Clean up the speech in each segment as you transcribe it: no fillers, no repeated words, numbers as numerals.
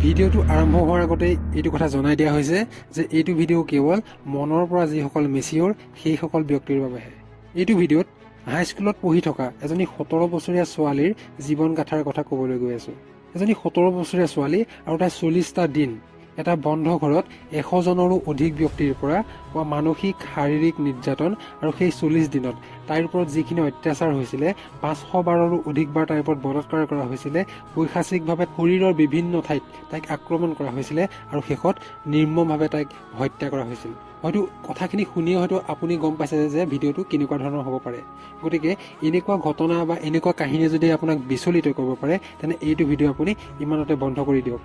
ভিডিঅ'টো আৰম্ভ হোৱাৰ আগতেই এইটো কথা জনাই দিয়া হৈছে যে এইটো ভিডিঅ' কেৱল মনৰ পৰা যিসকল মেচিয়ৰ, সেইসকল ব্যক্তিৰ বাবেহে। এইটো ভিডিঅ'ত হাইস্কুলত পঢ়ি থকা এজনী 17 বছৰীয়া ছোৱালীৰ জীৱন গাথাৰ কথা ক'বলৈ গৈ আছোঁ। এজনী 17 বছৰীয়া ছোৱালী আৰু তাই 40টা দিন এটা বন্ধ ঘৰত 100জনৰো অধিক ব্যক্তিৰ পৰা পোৱা মানসিক, শাৰীৰিক নিৰ্যাতন আৰু সেই 40 দিনত তাইৰ ওপৰত যিখিনি অত্যাচাৰ হৈছিলে, 500 বাৰৰো অধিক বাৰ তাইৰ ওপৰত বলাৎকাৰ কৰা হৈছিলে, পৈশাচিকভাৱে শৰীৰৰ বিভিন্ন ঠাইত তাইক আক্ৰমণ কৰা হৈছিলে আৰু শেষত নিৰ্মমভাৱে তাইক হত্যা কৰা হৈছিল। হয়তো কথাখিনি শুনিয়ে হয়তো আপুনি গম পাইছে যে ভিডিঅ'টো কেনেকুৱা ধৰণৰ হ'ব পাৰে। গতিকে এনেকুৱা ঘটনা বা এনেকুৱা কাহিনীয়ে যদি আপোনাক বিচলিত কৰিব পাৰে, তেনে এইটো ভিডিঅ' আপুনি ইমানতে বন্ধ কৰি দিয়ক,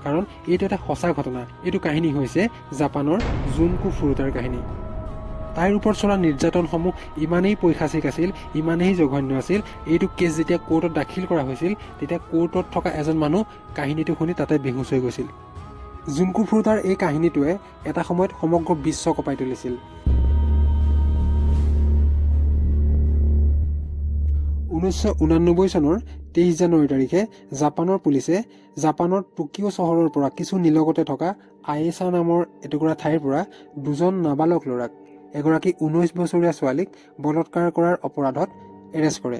কাৰণ এইটো এটা সঁচা ঘটনা। এইটো কাহিনী হৈছে জাপানৰ জুনকো ফুৰুতাৰ কাহিনী। তাইৰ ওপৰত চলা নিৰ্যাতনসমূহ ইমানেই পৈশাচিক আছিল, ইমানেই জঘন্য আছিল, এইটো কেছ যেতিয়া কোৰ্টত দাখিল কৰা হৈছিল, তেতিয়া কোৰ্টত থকা এজন মানুহ কাহিনীটো শুনি তাতে বেহুচ হৈ গৈছিল। জুনকো ফুৰুতাৰ এই কাহিনীটোৱে এটা সময়ত সমগ্ৰ বিশ্ব কঁপাই তুলিছিল। 1989 চনৰ 23 জানুৱাৰী তাৰিখে জাপানৰ পুলিচে জাপানৰ টকিঅ' চহৰৰ পৰা কিছু নিলগতে থকা আয়েছা নামৰ এটুকুৰা ঠাইৰ পৰা দুজন নাবালক ল'ৰাক এগৰাকী 19 বছৰীয়া ছোৱালীক বলাৎকাৰ কৰাৰ অপৰাধত এৰেষ্ট কৰে।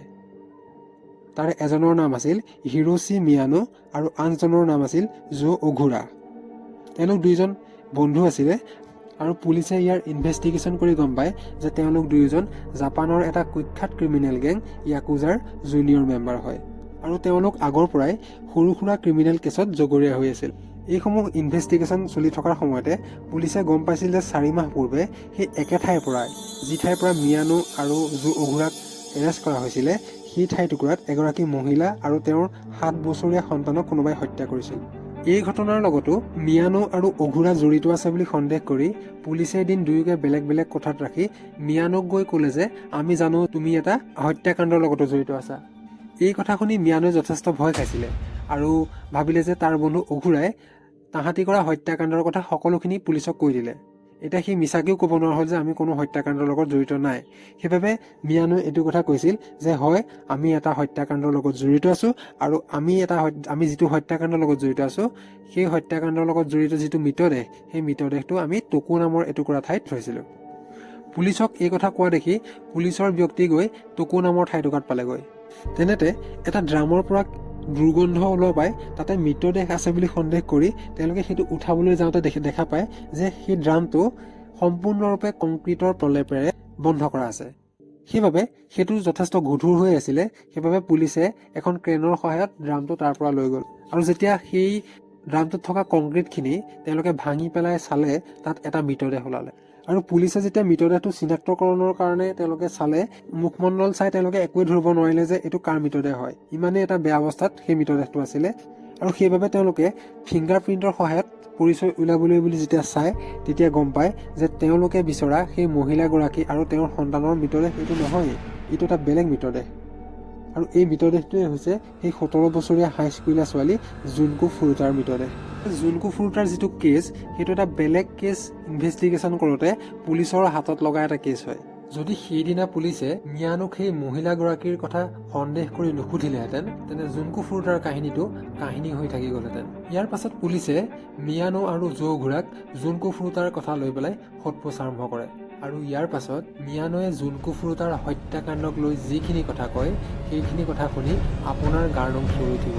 তাৰে এজনৰ নাম আছিল হিৰোচি মিয়ানো আৰু আনজনৰ নাম আছিল জো অঘুৰা। তেওঁলোক দুয়োজন বন্ধু আছিলে আৰু পুলিচে ইয়াৰ ইনভেষ্টিগেশ্যন কৰি গম পায় যে তেওঁলোক দুয়োজন জাপানৰ এটা কুখ্যাত ক্ৰিমিনেল গেং য়াকুজাৰ জুনিয়ৰ মেম্বাৰ হয় আৰু তেওঁলোক আগৰ পৰাই সৰু সুৰা ক্ৰিমিনেল কেছত জগৰীয়া হৈ আছিল। এইসমূহ ইনভেষ্টিগেশ্যন চলি থকাৰ সময়তে পুলিচে গম পাইছিল যে 4 মাহ পূৰ্বে সেই একে ঠাইৰ পৰাই, যি ঠাইৰ পৰা মিয়ানো আৰু জো অঘুৰাক এৰেষ্ট কৰা হৈছিলে, সেই ঠাই টুকুৰাত এগৰাকী মহিলা আৰু তেওঁৰ 7 বছৰীয়া সন্তানক কোনোবাই হত্যা কৰিছিল। এই ঘটনাৰ লগতো মিয়ানো আৰু অঘুৰা জড়িত আছে বুলি সন্দেহ কৰি পুলিচে এদিন দুয়োকে বেলেগ বেলেগ কোঠাত ৰাখি মিয়ানোক গৈ ক'লে যে আমি জানো তুমি এটা হত্যাকাণ্ডৰ লগতো জড়িত আছা। এই কথা শুনি মিয়ানোৱে যথেষ্ট ভয় খাইছিলে আৰু ভাবিলে যে তাৰ বন্ধু অঘুৰাই তাহাঁতি কৰা হত্যাকাণ্ডৰ কথা সকলোখিনি পুলিচক কৈ দিলে। এতিয়া সি মিছাকৈও ক'ব নোৱাৰা হ'ল যে আমি কোনো হত্যাকাণ্ডৰ লগত জড়িত নাই। সেইবাবে মিয়ানোৱে এইটো কথা কৈছিল যে হয়, আমি এটা হত্যাকাণ্ডৰ লগত জড়িত আছোঁ আৰু আমি যিটো হত্যাকাণ্ডৰ লগত জড়িত আছোঁ, সেই হত্যাকাণ্ডৰ লগত জড়িত যিটো মৃতদেহ, সেই মৃতদেহটো আমি টকু নামৰ এটুকুৰা ঠাইত থৈছিলোঁ। পুলিচক এই কথা কোৱা দেখি পুলিচৰ ব্যক্তি গৈ টকু নামৰ ঠাইটুকুৰাত পালেগৈ। তেনেতে এটা ড্ৰামৰ পৰা দুৰ্গন্ধ ওলোৱা পাই তাতে মৃতদেহ আছে বুলি সন্দেহ কৰি তেওঁলোকে সেইটো উঠাবলৈ যাওঁতে দেখা পায় যে সেই ড্ৰামটো সম্পূৰ্ণৰূপে কংক্ৰিটৰ প্ৰলেপেৰে বন্ধ কৰা আছে। সেইবাবে সেইটো যথেষ্ট গধুৰ হৈ আছিলে। সেইবাবে পুলিচে এখন ক্ৰেনৰ সহায়ত ড্ৰামটো তাৰ পৰা লৈ গ'ল আৰু যেতিয়া সেই ড্ৰামটোত থকা কংক্ৰিটখিনি তেওঁলোকে ভাঙি পেলাই চালে, তাত এটা মৃতদেহ ওলালে। আৰু পুলিচে যেতিয়া মৃতদেহটো চিনাক্তকৰণৰ কাৰণে তেওঁলোকে চালে, মুখমণ্ডল চাই তেওঁলোকে একোৱে ধৰিব নোৱাৰিলে যে এইটো কাৰ মৃতদেহ হয়। ইমানেই এটা বেয়া অৱস্থাত সেই মৃতদেহটো আছিলে। আৰু সেইবাবে তেওঁলোকে ফিংগাৰ প্ৰিণ্টৰ সহায়ত পৰিচয় উলিয়াবলৈ বুলি যেতিয়া চায়, তেতিয়া গম পায় যে তেওঁলোকে বিচৰা সেই মহিলাগৰাকী আৰু তেওঁৰ সন্তানৰ মৃতদেহ এইটো নহয়, এইটো এটা বেলেগ মৃতদেহ। আৰু এই মৃতদেহটোৱে হৈছে সেই 17 বছৰীয়া হাইস্কুলীয়া ছোৱালী জুনকো ফুৰুতাৰ মৃতদেহ। জুনকো ফুৰুতাৰ যিটো কেছ, সেইটো এটা বেলেগ কেছ ইনভেষ্টিগেশ্যন কৰোঁতে পুলিচৰ হাতত লগা এটা কেছ হয়। যদি সেইদিনা পুলিচে মিয়ানোক সেই মহিলাগৰাকীৰ কথা সন্দেহ কৰি নুসুধিলেহেঁতেন, তেনে জুনকো ফুৰুতাৰ কাহিনীটো কাহিনী হৈ থাকি গ'লহেঁতেন। ইয়াৰ পাছত পুলিচে মিয়ানো আৰু জৌ ঘোঁৰাক জুনকো ফুৰুতাৰ কথা লৈ পেলাই সোধ পোছ আৰম্ভ কৰে আৰু ইয়াৰ পাছত মিয়ানোৱে জুনকো ফুৰুতাৰ হত্যাকাণ্ডক লৈ যিখিনি কথা কয়, সেইখিনি কথা শুনি আপোনাৰ গাৰ নোম শিয়ৰি উঠিব।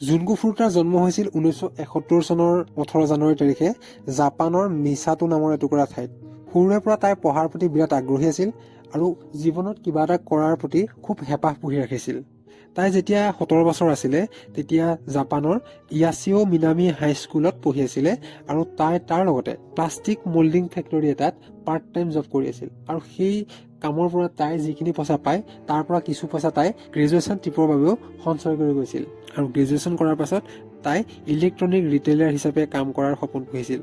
জুনকো ফুৰুতাৰ জন্ম হৈছিল 1971 চনৰ 18 জানুৱাৰী তাৰিখে জাপানৰ মিছাটো নামৰ এটুকুৰা ঠাইত। সৰুৰে পৰা তাই পঢ়াৰ প্ৰতি বিৰাট আগ্ৰহী আছিল আৰু জীৱনত কিবা এটা কৰাৰ প্ৰতি খুব হেঁপাহ পুহি ৰাখিছিল। তাই যেতিয়া 17 বছৰ আছিলে, তেতিয়া জাপানৰ য়াচিঅ' মিনামি হাইস্কুলত পঢ়ি আছিলে আৰু তাই তাৰ লগতে প্লাষ্টিক মল্ডিং ফেক্টৰী এটাত পাৰ্ট টাইম জব কৰি আছিল। আৰু সেই কামৰ পৰা তাই যিখিনি পইচা পায়, তাৰ পৰা কিছু পইচা তাই গ্ৰেজুৱেশ্যন ট্ৰিপৰ বাবেও সঞ্চয় কৰি গৈছিল। আৰু গ্ৰেজুৱেশ্যন কৰাৰ পাছত তাই ইলেক্ট্ৰনিক ৰিটেইলাৰ হিচাপে কাম কৰাৰ সপোন পুহিছিল।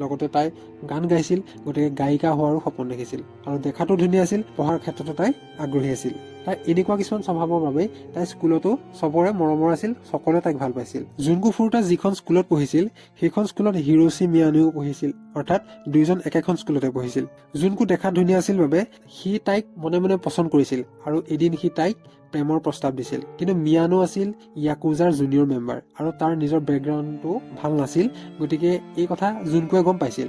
লগতে তাই গান গাইছিল, গতিকে গায়িকা হোৱাৰো সপোন দেখিছিল আৰু দেখাতো ধুনীয়া আছিল। পঢ়াৰ ক্ষেত্ৰতো তাই আগ্ৰহী আছিল। তাই এনেকুৱা কিছুমান স্বভাৱৰ বাবেই তাই স্কুলতো চবৰে মৰমৰ আছিল, সকলোৱে তাইক ভাল পাইছিল। জুনকো ফুৰুতা যিখন স্কুলত পঢ়িছিল, সেইখন স্কুলত হিৰোচি মিয়ানুও পঢ়িছিল, অৰ্থাৎ দুয়োজন একেখন স্কুলতে পঢ়িছিল। জুনকো দেখাত ধুনীয়া আছিল বাবে সি তাইক মনে মনে পচন্দ কৰিছিল আৰু এদিন সি তাইক প্ৰেমৰ প্ৰস্তাৱ দিছিল। কিন্তু মিয়ানো আছিল য়াকুজাৰ জুনিয়ৰ মেম্বাৰ আৰু তাৰ নিজৰ বেকগ্ৰাউণ্ডটো ভাল নাছিল। গতিকে এই কথা জুনকুৱে গম পাইছিল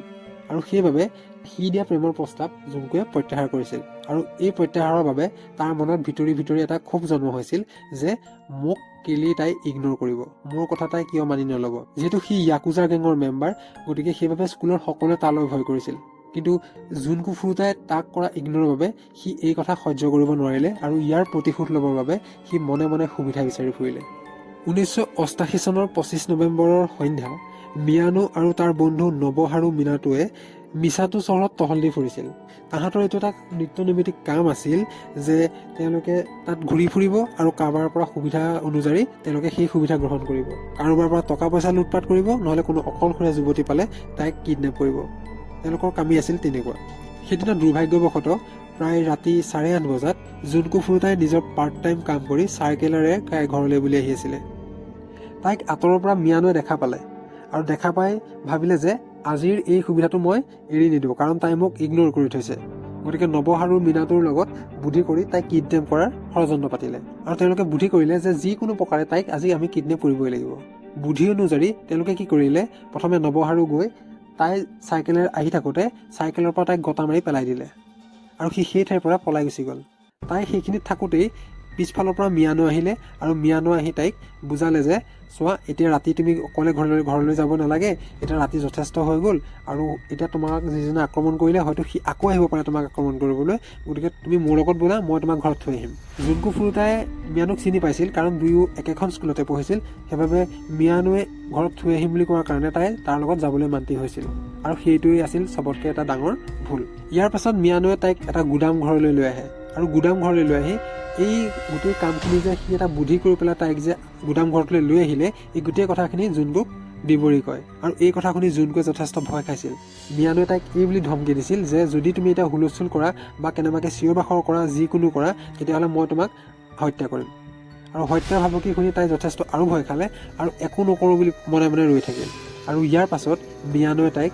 আৰু সেইবাবে সি দিয়া প্ৰেমৰ প্ৰস্তাৱ জুনকুৱে প্ৰত্যাহাৰ কৰিছিল। আৰু এই প্ৰত্যাহাৰৰ বাবে তাৰ মনত ভিতৰি ভিতৰি এটা ক্ষোভ জন্ম হৈছিল যে মোক কেলেই তাই ইগন'ৰ কৰিব, মোৰ কথা তাই কিয় মানি নল'ব। যিহেতু সি য়াকুজাৰ গেঙৰ মেম্বাৰ, গতিকে সেইবাবে স্কুলৰ সকলোৱে তালৈ ভয় কৰিছিল। কিন্তু জুনকু ফুৰুতাই তাক কৰা ইগন'ৰৰ বাবে সি এই কথা সহ্য কৰিব নোৱাৰিলে আৰু ইয়াৰ প্ৰতিশোধ ল'বৰ বাবে সি মনে মনে সুবিধা বিচাৰি ফুৰিলে। 1988 চনৰ 25 নৱেম্বৰৰ সন্ধ্যা মিয়ানো আৰু তাৰ বন্ধু নৱহাৰু মিনাটোৱে মিছাটো চহৰত টহল দি ফুৰিছিল। তাহাঁতৰ এইটো এটা নিত্য নৈমিত্তিক কাম আছিল যে তেওঁলোকে তাত ঘূৰি ফুৰিব আৰু কাৰোবাৰ পৰা সুবিধা অনুযায়ী তেওঁলোকে সেই সুবিধা গ্ৰহণ কৰিব, কাৰোবাৰ পৰা টকা পইচা লুটপাত কৰিব, নহ'লে কোনো অকলশৰীয়া যুৱতী পালে তাইক কিডনেপ কৰিব। তেওঁলোকৰ কামেই আছিল তেনেকুৱা। সেইদিনা দুৰ্ভাগ্যবশতঃ প্ৰায় ৰাতি 8:30 বজাত জুনকু ফুৰুতাই নিজৰ পাৰ্ট টাইম কাম কৰি চাইকেলেৰে তাই ঘৰলৈ বুলি আহি আছিলে। তাইক আঁতৰৰ পৰা মিয়ানুৱে দেখা পালে আৰু দেখা পাই ভাবিলে যে আজিৰ এই সুবিধাটো মই এৰি নিদিওঁ, কাৰণ তাই মোক ইগন'ৰ কৰি থৈছে। গতিকে নৱহাৰু মীনাটোৰ লগত বুদ্ধি কৰি তাইক কিডনেপ কৰাৰ ষড়যন্ত্ৰ পাতিলে আৰু তেওঁলোকে বুদ্ধি কৰিলে যে যিকোনো প্ৰকাৰে তাইক আজি আমি কিডনেপ কৰিবই লাগিব। বুদ্ধি অনুযায়ী তেওঁলোকে কি কৰিলে, প্ৰথমে নৱহাৰু গৈ তাই চাইকেলেৰে আহি থাকোঁতে চাইকেলৰ পৰা তাইক গতা মাৰি পেলাই দিলে আৰু সি সেই ঠাইৰ পৰা পলাই গুচি গ'ল। তাই সেইখিনিত থাকোঁতেই পিছফালৰ পৰা মিয়ানো আহিলে আৰু মিয়ানো আহি তাইক বুজালে যে চোৱা, এতিয়া ৰাতি তুমি অকলে ঘৰলৈ যাব নালাগে, এতিয়া ৰাতি যথেষ্ট হৈ গ'ল আৰু এতিয়া তোমাক যিজনে আক্ৰমণ কৰিলে, হয়তো সি আকৌ আহিব পাৰে তোমাক আক্ৰমণ কৰিবলৈ। গতিকে তুমি মোৰ লগত ব'লা, মই তোমাক ঘৰত থৈ আহিম। জুনকু ফুৰুতাই মিয়ানুক চিনি পাইছিল, কাৰণ দুয়ো একেখন স্কুলতে পঢ়িছিল। সেইবাবে মিয়ানুৱে ঘৰত থৈ আহিম বুলি কোৱাৰ কাৰণে তাই তাৰ লগত যাবলৈ মান্তি হৈছিল আৰু সেইটোৱেই আছিল চবতকৈ এটা ডাঙৰ ভুল। ইয়াৰ পাছত মিয়ানুৱে তাইক এটা গুদাম ঘৰলৈ লৈ আহে আৰু গুদাম ঘৰলৈ লৈ আহি এই গোটেই কামখিনি যে সি এটা বুদ্ধি কৰি পেলাই তাইক যে গুদাম ঘৰটোলৈ লৈ আহিলে, এই গোটেই কথাখিনি জোনকুক বিৱৰি কয় আৰু এই কথা শুনি জোনকুৱে যথেষ্ট ভয় খাইছিল। মিয়ানুৱে তাইক এই বুলি ধমকি দিছিল যে যদি তুমি এতিয়া হুলস্থুল কৰা বা কেনেবাকৈ চিঞৰ বাখৰ কৰা, যিকোনো কৰা, তেতিয়াহ'লে মই তোমাক হত্যা কৰিম। আৰু হত্যাৰ ভাবুকি শুনি তাই যথেষ্ট আৰু ভয় খালে আৰু একো নকৰোঁ বুলি মনে মনে ৰৈ থাকিল। আৰু ইয়াৰ পাছত মিয়ানুৱে তাইক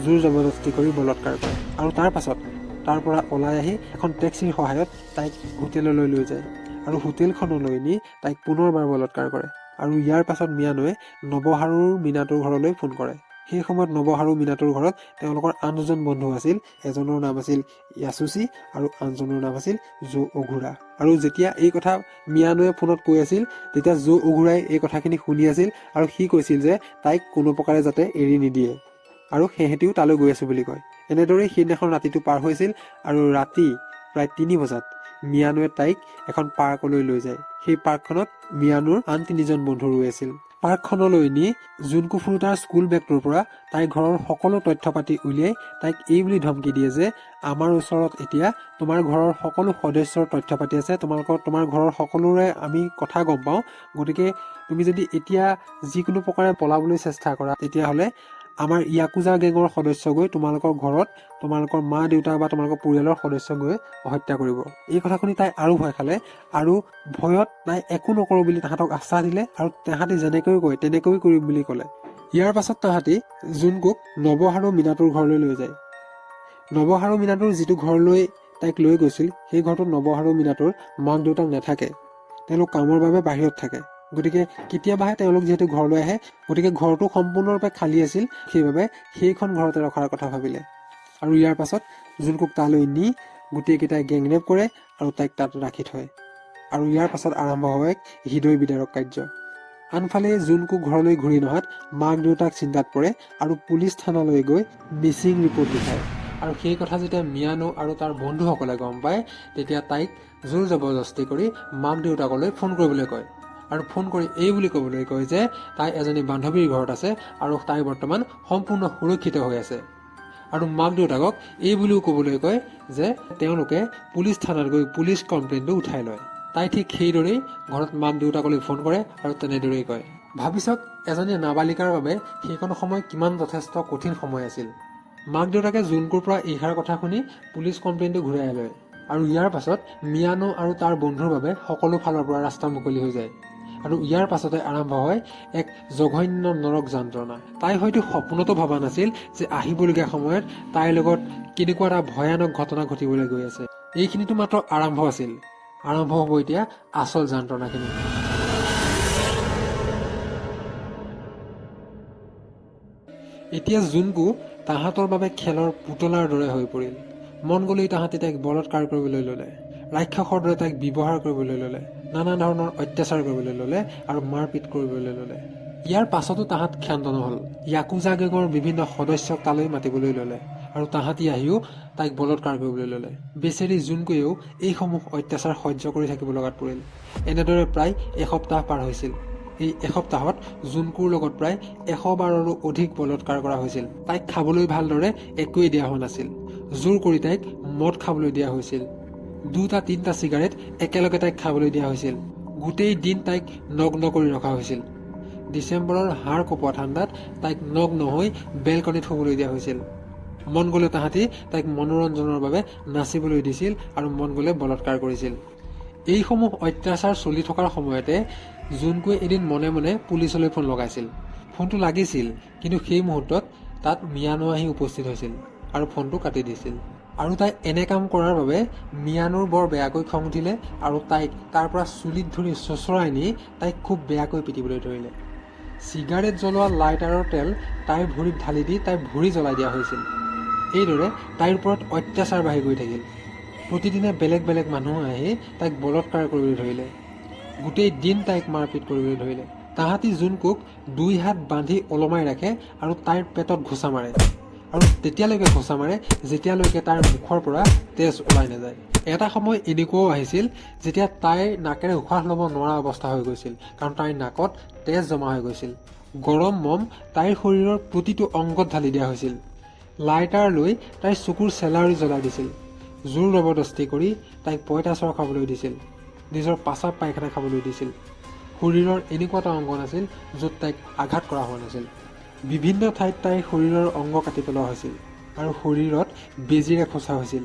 জোৰ জবৰদস্তি কৰি বলাৎকাৰ কৰে আৰু তাৰ পাছত তাৰ পৰা ওলাই আহি এখন টেক্সিৰ সহায়ত তাইক হোটেললৈ লৈ যায় আৰু হোটেলখনলৈ নি তাইক পুনৰবাৰ বলাৎকাৰ কৰে। আৰু ইয়াৰ পাছত মিয়ানুৱে নৱহাৰুৰ মীনাটোৰ ঘৰলৈ ফোন কৰে। সেই সময়ত নৱহাৰু মীনাটোৰ ঘৰত তেওঁলোকৰ আন দুজন বন্ধু আছিল। এজনৰ নাম আছিল য়াচুচি আৰু আনজনৰ নাম আছিল জো অঘুৰা। আৰু যেতিয়া এই কথা মিয়ানুৱে ফোনত কৈ আছিল, তেতিয়া জো অঘুৰাই এই কথাখিনি শুনি আছিল আৰু সি কৈছিল যে তাইক কোনো প্ৰকাৰে যাতে এৰি নিদিয়ে আৰু সিহঁতিও তালৈ গৈ আছো বুলি কয়। এনেদৰেই সেইদিনাখন ৰাতিটো পাৰ হৈছিল আৰু ৰাতি প্ৰায় 3 বজাত মিয়ানুৱে তাইক এখন পাৰ্কলৈ লৈ যায়। সেই পাৰ্কখনত মিয়ানুৰ আন তিনিজন বন্ধু ৰৈ আছিল। পাৰ্কখনলৈ নি জোনকু ফুৰুতাৰ স্কুল বেগটোৰ পৰা তাইৰ ঘৰৰ সকলো তথ্য পাতি উলিয়াই তাইক এই বুলি ধমকি দিয়ে যে আমাৰ ওচৰত এতিয়া তোমাৰ ঘৰৰ সকলো সদস্যৰ তথ্য পাতি আছে, তোমাৰ ঘৰৰ সকলোৰে আমি কথা গম পাওঁ। গতিকে তুমি যদি এতিয়া যিকোনো প্ৰকাৰে পলাবলৈ চেষ্টা কৰা, তেতিয়াহ'লে আমাৰ য়াকুজা গেঙৰ সদস্য গৈ তোমালোকৰ ঘৰত তোমালোকৰ মা দেউতা বা তোমালোকৰ পৰিয়ালৰ সদস্য গৈ হত্যা কৰিব। এই কথা শুনি তাই আৰু ভয় খালে আৰু ভয়ত তাই একো নকৰোঁ বুলি তাহাঁতক আশ্বাস দিলে আৰু তাহাঁতি যেনেকৈ কয় তেনেকৈ কৰিম বুলি ক'লে। ইয়াৰ পাছত তাহাঁতি জোনকুক নৱহাৰু মীনাটোৰ ঘৰলৈ লৈ যায়। নৱহাৰু মীনাটোৰ যিটো ঘৰলৈ তাইক লৈ গৈছিল, সেই ঘৰটোত নৱহাৰু মীনাটোৰ মাক দেউতাক নাথাকে। তেওঁলোক কামৰ বাবে বাহিৰত থাকে। গতিকে কেতিয়াবাহে তেওঁলোক যিহেতু ঘৰলৈ আহে, গতিকে ঘৰটো সম্পূৰ্ণৰূপে খালী আছিল। সেইবাবে সেইখন ঘৰতে ৰখাৰ কথা ভাবিলে আৰু ইয়াৰ পাছত জোনকুক তালৈ নি গোটেইকেইটাই গেংৰেপ কৰে আৰু তাইক তাত ৰাখি থয়। আৰু ইয়াৰ পাছত আৰম্ভ হয় এক হৃদয় বিদাৰক কাৰ্য। আনফালে জোনকু ঘৰলৈ ঘূৰি নহাত মাক দেউতাক চিন্তাত পৰে আৰু পুলিচ থানালৈ গৈ মিচিং ৰিপৰ্ট লিখায়। আৰু সেই কথা যেতিয়া মিয়ানো আৰু তাৰ বন্ধুসকলে গম পায়, তেতিয়া তাইক জোৰ জবৰদস্তি কৰি মাক দেউতাকলৈ ফোন কৰিবলৈ কয় আৰু ফোন কৰি এই বুলি ক'বলৈ কয় যে তাই এজনী বান্ধৱীৰ ঘৰত আছে আৰু তাই বৰ্তমান সম্পূৰ্ণ সুৰক্ষিত হৈ আছে। আৰু মাক দেউতাকক এই বুলিও ক'বলৈ কয় যে তেওঁলোকে পুলিচ থানাত গৈ পুলিচ কমপ্লেইনটো উঠাই লয়। তাই ঠিক সেইদৰেই ঘৰত মাক দেউতাকলৈ ফোন কৰে আৰু তেনেদৰেই কয়। ভাবি চাওক, এজনী নাবালিকাৰ বাবে সেইকণ সময় কিমান যথেষ্ট কঠিন সময় আছিল। মাক দেউতাকে জোনকুৰ পৰা এইষাৰ কথা শুনি পুলিচ কমপ্লেইনটো ঘূৰাই লয় আৰু ইয়াৰ পাছত মিয়ানো আৰু তাৰ বন্ধুৰ বাবে সকলো ফালৰ পৰা ৰাস্তা মুকলি হৈ যায় আৰু ইয়াৰ পাছতে আৰম্ভ হয় এক জঘন্য নৰক যন্ত্ৰণা। তাই হয়তো সপোনতো ভবা নাছিল যে আহিবলগীয়া সময়ত তাইৰ লগত কেনেকুৱা এটা ভয়ানক ঘটনা ঘটিবলৈ গৈ আছে। এইখিনিতো মাত্ৰ আৰম্ভ আছিল। আৰম্ভ হ'ব এতিয়া আচল যন্ত্ৰণাখিনি। এতিয়া জোনকো তাহাঁতৰ বাবে খেলৰ পুতলাৰ দৰে হৈ পৰিল। মন গ'লেই তাহাঁতি তাইক বলৎকাৰ কৰিবলৈ ল'লে, ৰাক্ষসৰ দৰে তাইক ব্যৱহাৰ কৰিবলৈ ল'লে, নানা ধৰণৰ অত্যাচাৰ কৰিবলৈ ল'লে আৰু মাৰপিট কৰিবলৈ ল'লে। ইয়াৰ পাছতো তাহাঁত ক্ষান্ত নহ'ল। য়াকুজা গেঙৰ বিভিন্ন সদস্যক তালৈ মাতিবলৈ ল'লে আৰু তাহাঁতি আহিও তাইক বলৎকাৰ কৰিবলৈ ল'লে। বেচেৰী জোনকোৱেও এইসমূহ অত্যাচাৰ সহ্য কৰি থাকিব লগাত পৰিল। এনেদৰে প্ৰায় এসপ্তাহ পাৰ হৈছিল। এই এসপ্তাহত জোনকুৰ লগত প্ৰায় 100 বাৰৰো অধিক বলৎকাৰ কৰা হৈছিল। তাইক খাবলৈ ভালদৰে একোৱেই দিয়া হোৱা নাছিল। জোৰ কৰি তাইক মদ খাবলৈ দিয়া হৈছিল। দুটা তিনিটা চিগাৰেট একেলগে তাইক খাবলৈ দিয়া হৈছিল। গোটেই দিন তাইক নগ্ন কৰি ৰখা হৈছিল। ডিচেম্বৰৰ হাড় কঁপোৱা ঠাণ্ডাত তাইক নগ্ন হৈ বেলকনিত শুবলৈ দিয়া হৈছিল। মন গ'লে তাহাঁতি তাইক মনোৰঞ্জনৰ বাবে নাচিবলৈ দিছিল আৰু মন গ'লে বলৎকাৰ কৰিছিল। এইসমূহ অত্যাচাৰ চলি থকাৰ সময়তে জোনকুৱে এদিন মনে মনে পুলিচলৈ ফোন লগাইছিল। ফোনটো লাগিছিল, কিন্তু সেই মুহূৰ্তত তাত মিয়ানো আহি উপস্থিত হৈছিল আৰু ফোনটো কাটি দিছিল। আৰু তাই এনে কাম কৰাৰ বাবে মিয়ানোৰ বৰ বেয়াকৈ খং উঠিলে আৰু তাইক তাৰ পৰা চুলিত ধৰি চোঁচৰাই নি তাইক খুব বেয়াকৈ পিটিবলৈ ধৰিলে। চিগাৰেট জ্বলোৱা লাইটাৰৰ তেল তাইৰ ভৰিত ঢালি দি তাইৰ ভৰি জ্বলাই দিয়া হৈছিল। এইদৰে তাইৰ ওপৰত অত্যাচাৰ বাঢ়ি গৈ থাকিল। প্ৰতিদিনে বেলেগ বেলেগ মানুহ আহি তাইক বলৎকাৰ কৰিবলৈ ধৰিলে। গোটেই দিন তাইক মাৰপিট কৰিবলৈ ধৰিলে। তাহাঁতি জোনকুক দুই হাত বান্ধি ওলমাই ৰাখে আৰু তাইৰ পেটত ঘোচা মাৰে আৰু তেতিয়ালৈকে ঘোচা মাৰে, যেতিয়ালৈকে তাইৰ মুখৰ পৰা তেজ ওলাই নাযায়। এটা সময় এনেকুৱাও আহিছিল, যেতিয়া তাইৰ নাকেৰে উশাহ ল'ব নোৱাৰা অৱস্থা হৈ গৈছিল, কাৰণ তাইৰ নাকত তেজ জমা হৈ গৈছিল। গৰম মম তাইৰ শৰীৰৰ প্ৰতিটো অংগত ঢালি দিয়া হৈছিল। লাইটাৰ লৈ তাইৰ চকুৰ চেলাউৰি জ্বলাই দিছিল। জোৰ জবৰদস্তি কৰি তাইক পঁইতাচোৰা খাবলৈ দিছিল, নিজৰ পাচাব পায়খানা খাবলৈ দিছিল। শৰীৰৰ এনেকুৱা এটা অংগ নাছিল য'ত তাইক আঘাত কৰা হোৱা নাছিল। বিভিন্ন ঠাইত তাইৰ শৰীৰৰ অংগ কাটি পেলোৱা হৈছিল আৰু শৰীৰত বেজীৰে খোচা হৈছিল।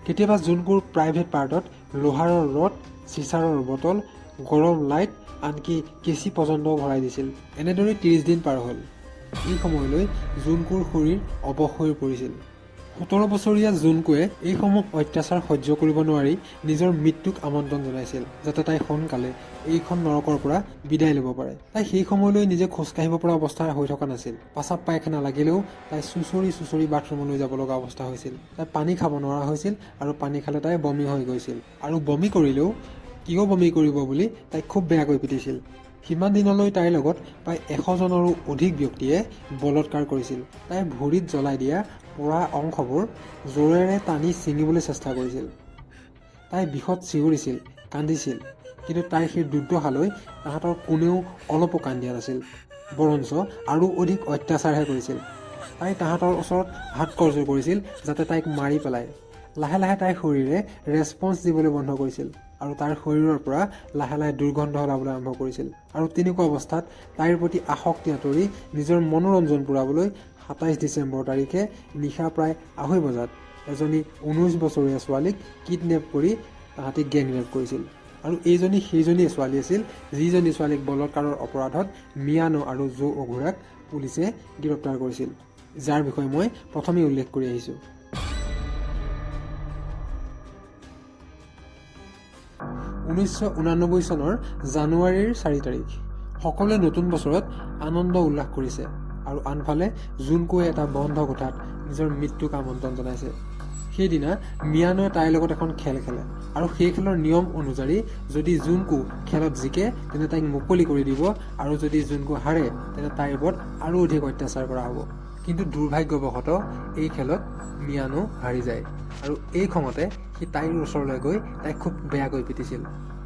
কেতিয়াবা জোনকুৰ প্ৰাইভেট পাৰ্টত লোহাৰৰ ৰড, চিচাৰৰ বটল, গৰম লাইট, আনকি কেঁচি পৰ্যন্তও ভৰাই দিছিল। এনেদৰে 30 দিন পাৰ হ'ল। এই সময়লৈ জোনকুৰ শৰীৰ অৱশ হৈ পৰিছিল। 17 বছৰীয়া জোনকুৱে এইসমূহ অত্যাচাৰ সহ্য কৰিব নোৱাৰি নিজৰ মৃত্যুক আমন্ত্ৰণ জনাইছিল, যাতে তাই সোনকালে এইখন নৰকৰ পৰা বিদায় ল'ব পাৰে। তাই সেই সময়লৈ নিজে খোজকাঢ়িব পৰা অৱস্থা হৈ থকা নাছিল। পাচাব পায়খানা লাগিলেও তাই চুঁচৰি চুঁচৰি বাথৰুমলৈ যাব লগা অৱস্থা হৈছিল। তাই পানী খাব নোৱাৰা হৈছিল আৰু পানী খালে তাই বমি হৈ গৈছিল আৰু বমি কৰিলেও কিয় বমি কৰিব বুলি তাইক খুব বেয়াকৈ পিটিছিল। সিমান দিনলৈ তাইৰ লগত প্ৰায় 100জনৰো অধিক ব্যক্তিয়ে বলৎকাৰ কৰিছিল। তাইৰ ভৰিত জ্বলাই দিয়া পোৰা অংশবোৰ জোৰেৰে টানি ছিঙিবলৈ চেষ্টা কৰিছিল। তাই বিষত চিঞৰিছিল, কান্দিছিল, কিন্তু তাইৰ সেই দুৰ্দশালৈ তাহাঁতৰ কোনেও অলপো কাণ দিয়া নাছিল, বৰঞ্চ আৰু অধিক অত্যাচাৰহে কৰিছিল। তাই তাহাঁতৰ ওচৰত হাত কৰজোৰ কৰিছিল, যাতে তাইক মাৰি পেলায়। লাহে লাহে তাইৰ শৰীৰে ৰেচপন্স দিবলৈ বন্ধ কৰিছিল আৰু তাইৰ শৰীৰৰ পৰা লাহে লাহে দুৰ্গন্ধ ওলাবলৈ আৰম্ভ কৰিছিল। আৰু তেনেকুৱা অৱস্থাত তাইৰ প্ৰতি আসক্তি আঁতৰি নিজৰ মনোৰঞ্জন পূৰাবলৈ 27 ডিচেম্বৰ তাৰিখে নিশা প্ৰায় 2:30 বজাত এজনী 19 বছৰীয়া ছোৱালীক কিডনেপ কৰি তাহাঁতি গেং ৰেপ কৰিছিল। আৰু এইজনী সেইজনীয়ে ছোৱালী আছিল, যিজনী ছোৱালীক বলৎকাৰৰ অপৰাধত মিয়ানো আৰু জো অঘোৰাক পুলিচে গ্ৰেপ্তাৰ কৰিছিল, যাৰ বিষয়ে মই প্ৰথমেই উল্লেখ কৰি আহিছোঁ। 1989 চনৰ জানুৱাৰীৰ 4 তাৰিখ। সকলোৱে নতুন বছৰত আনন্দ উল্লাস কৰিছে আৰু আনফালে জোনকোৱে এটা বন্ধ কোঠাত নিজৰ মৃত্যুক আমন্ত্ৰণ জনাইছে। সেইদিনা মিয়ানোৱে তাইৰ লগত এখন খেল খেলে আৰু সেই খেলৰ নিয়ম অনুযায়ী যদি জোনকো খেলত জিকে, তেন্তে তাইক মুকলি কৰি দিব আৰু যদি জোনকো হাৰে, তেন্তে তাইৰ ওপৰত আৰু অধিক অত্যাচাৰ কৰা হ'ব। কিন্তু দুৰ্ভাগ্যবশতঃ এই খেলত মিয়ানো হাৰি যায় আৰু এই খঙতে সি তাইৰ ওচৰলৈ গৈ তাইক খুব বেয়াকৈ পিটিছিল।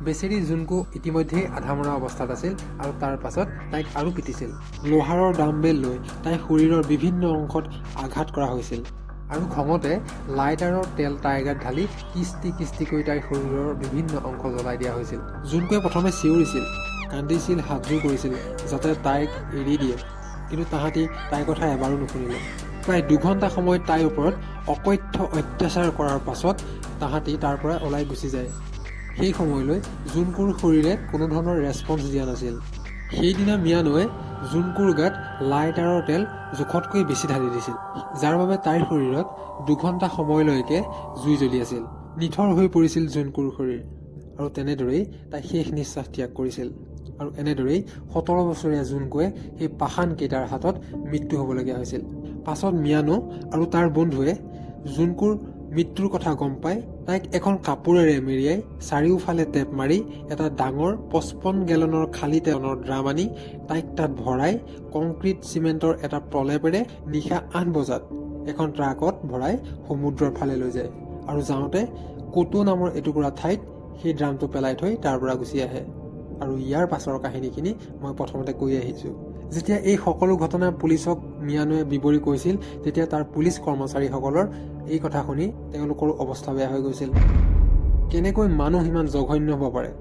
বেচেৰী জোনকো ইতিমধ্যেই আধা মৰা অৱস্থাত আছিল আৰু তাৰ পাছত তাইক আৰু পিটিছিল। লোহাৰৰ ডাম্বেল লৈ তাইৰ শৰীৰৰ বিভিন্ন অংশত আঘাত কৰা হৈছিল আৰু খঙতে লাইটাৰৰ তেল তাইৰ গাত ঢালি কিস্তি কিস্তিকৈ তাইৰ শৰীৰৰ বিভিন্ন অংশ জ্বলাই দিয়া হৈছিল। জোনকোৱে প্ৰথমে চিঞৰিছিল, কান্দিছিল, হাতযোৰ কৰিছিল, যাতে তাইক এৰি দিয়ে। কিন্তু তাহাঁতি তাইৰ কথা এবাৰো নুশুনিলে। প্ৰায় 2 ঘণ্টা সময় তাইৰ ওপৰত অকথ্য অত্যাচাৰ কৰাৰ পাছত তাহাঁতি তাৰ পৰা ওলাই গুচি যায়। সেই সময়লৈ জোনকুৰ শৰীৰে কোনো ধৰণৰ ৰেছপন্স দিয়া নাছিল। সেইদিনা মিয়ানোৱে জোনকুৰ গাত লাইটাৰৰ তেল জোখতকৈ বেছি ঢালি দিছিল, যাৰ বাবে তাইৰ শৰীৰত 2 ঘণ্টা সময়লৈকে জুই জ্বলি আছিল। নিথৰ হৈ পৰিছিল জোনকুৰ শৰীৰ আৰু তেনেদৰেই তাই শেষ নিশ্বাস ত্যাগ কৰিছিল। আৰু এনেদৰেই 17 বছৰীয়া জোনকুৱে সেই পাষাণকেইটাৰ হাতত মৃত্যু হ'বলগীয়া হৈছিল। পাছত মিয়ানো আৰু তাৰ বন্ধুৱে জোনকুৰ মৃত্যুৰ কথা গম পাই তাইক এখন কাপোৰেৰে মেৰিয়াই চাৰিওফালে টেপ মাৰি এটা ডাঙৰ 55 গেলনৰ খালী তেলৰ ড্ৰাম আনি তাইক তাত ভৰাই কংক্ৰিট চিমেণ্টৰ এটা প্ৰলেপেৰে নিশা 8 বজাত এখন ট্ৰাকত ভৰাই সমুদ্ৰৰ ফালে লৈ যায় আৰু যাওঁতে কোটো নামৰ এটুকুৰা ঠাইত সেই ড্ৰামটো পেলাই থৈ তাৰ পৰা গুচি আহে। আৰু ইয়াৰ পাছৰ কাহিনীখিনি মই প্ৰথমতে কৈ আহিছোঁ। যেতিয়া এই সকলো ঘটনা পুলিচক মিয়ানোৱে বিৱৰি কৈছিল, তেতিয়া তাৰ পুলিচ কৰ্মচাৰীসকলৰ এই কথা শুনি তেওঁলোকৰো অৱস্থা বেয়া হৈ গৈছিল। কেনেকৈ মানুহ ইমান জঘন্য হ'ব পাৰে?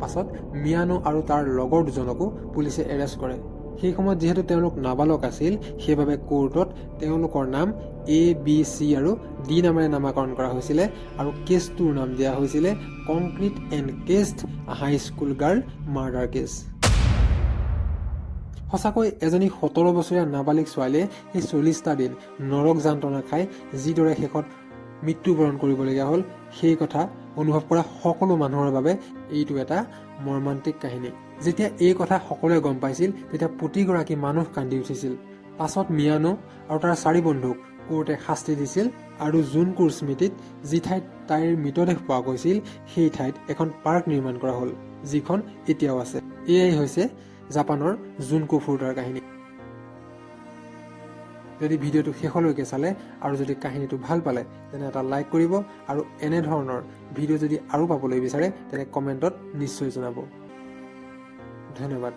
পাছত মিয়ানো আৰু তাৰ লগৰ দুজনকো পুলিচে এৰেষ্ট কৰে। সেই সময়ত যিহেতু তেওঁলোক নাবালক আছিল, সেইবাবে কোৰ্টত তেওঁলোকৰ নাম এ, বি, চি আৰু ডি নামেৰে নামাকৰণ কৰা হৈছিলে আৰু কেছটোৰ নাম দিয়া হৈছিলে "Concrete Encased High School Girl Murder Case"। সঁচাকৈ এজনী 17 বছৰীয়া নাবালিক ছোৱালীয়ে সেই 40টা দিন নৰক যান্ত্ৰণা খাই যিদৰে শেষত মৃত্যুবৰণ কৰিবলগীয়া হ'ল, সেই কথা অনুভৱ কৰা সকলো মানুহৰ বাবে এইটো এটা মৰ্মান্তিক কাহিনী। যেতিয়া এই কথা সকলোৱে গম পাইছিল, তেতিয়া প্ৰতিগৰাকী মানুহ কান্দি উঠিছিল। পাছত মিয়ানো আৰু তাৰ চাৰি বন্ধুক কোৰ্টে শাস্তি দিছিল আৰু জোনকুৰ স্মৃতিত যি ঠাইত তাইৰ মৃতদেহ পোৱা গৈছিল, সেই ঠাইত এখন পাৰ্ক নিৰ্মাণ কৰা হ'ল, যিখন এতিয়াও আছে। এয়াই হৈছে জাপানৰ জোনকো ফুৰুটাৰ কাহিনী। যদি ভিডিঅ'টো শেষলৈকে চালে আৰু যদি কাহিনীটো ভাল পালে, তেনে এটা লাইক কৰিব আৰু এনেধৰণৰ ভিডিঅ' যদি আৰু পাবলৈ বিচাৰে, তেনে কমেণ্টত নিশ্চয় জনাব। ধন্যবাদ।